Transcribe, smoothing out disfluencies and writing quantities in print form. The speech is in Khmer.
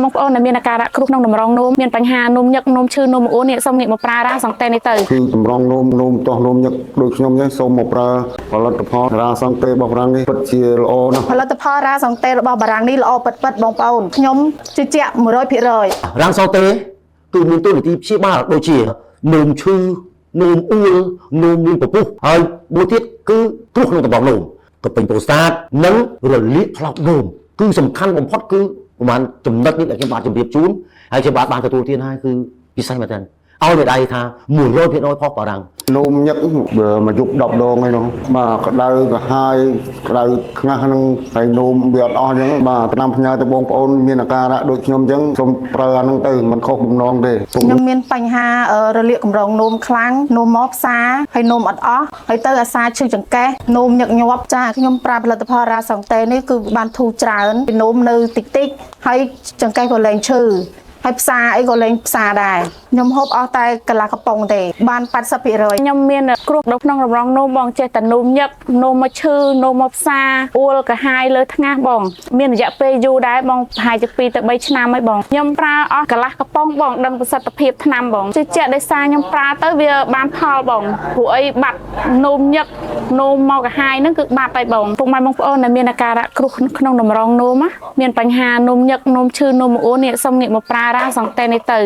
ម៉ែបងប្អូនដែលមានអាការៈគ្រោះក្នុងតម្រងនោមមានបញ្ហានោមញឹកនោមឈឺនោមអួននេះសូមងាកមកប្រើរ៉ាសង់តេនេះទៅ គឺតម្រងនោមនោមទាស់នោមញឹកដូចខ្ញុំនេះសូមមកប្រើផលិតផលរ៉ាសង់តេរបស់បារាំងនេះពិតជាល្អណាស់ ផលិតផលរ៉ាសង់តេរបស់បារាំងនេះល្អពិតៗបងប្អូនខ្ញុំជឿជាក់100% រ៉ាំងសតេគឺមានតួនាទីព្យាបាលដូចជានោមឈឺនោមអួលនោមមានពពុះហើយមួយទៀតគឺគ្រោះក្នុងតំបន់នោមក៏ពេញប្រូស្តាតនិងរលាកផ្លោកនោមគឺសំខាន់បំផុតគឺប្រហែលចំណុចនេះដែលខ្ញុំបាទជម្រាបជូនហើយខ្ញុំបាទបានទទួលទានហើយគឺពិសេសមែនទែនឲ្យមេដៃថា100%ផុសបារាំង នោមញឹកបើមកយប់10ដងហើយនោះបាទក្តៅក្រហាយក្តៅខ្នះហ្នឹងហើយនោមវាអត់អស់អញ្ចឹងបាទតាមផ្ញើទៅបងប្អូនមានអាការៈដូចខ្ញុំអញ្ចឹងសូមប្រើអាហ្នឹងទៅមិនខុសបំណងទេសូម ខ្ញុំមានបញ្ហារលាកកម្រងនោមខ្លាំងនោមមកផ្សារហើយនោមអត់អស់ហើយទៅអាសាឈឺចង្កេះនោមញឹកញាប់ចាខ្ញុំប្រើផលិតផលរ៉ាសង់តេនេះគឺបានធូរច្រើននោមនៅតិចតិចៗហើយចង្កេះក៏លែងឈឺហើយផ្សារអីក៏លែងផ្សារដែរខ្ញុំហូបអស់តែកន្លះកំប៉ុងទេបាន80% ខ្ញុំមានគ្រោះនៅក្នុងតម្រងនោមបងចេះតែនោមញឹកនោមមកឈឺនោមមកផ្សារអួលកាហាយលើថ្ងាសបង មានរយៈពេលយូរដែរបងប្រហែលជា2ទៅ3ឆ្នាំហើយបងខ្ញុំប្រើអស់កន្លះកំប៉ុងបងដឹងប្រសិទ្ធភាពថ្នាំបងជឿជាក់ដោយសារខ្ញុំប្រើទៅវាបានផលបងព្រោះអីបាត់នោមញឹកនោមមកកាហាយហ្នឹងគឺបាត់ហើយបងពុកម៉ែបងប្អូនដែលមានអាការៈគ្រោះក្នុងតម្រងនោមណាមានបញ្ហានោមញឹកនោមឈឺនោមអួននេះសូមងាកមកប្រើរ៉ាសង់តេនេះទៅ។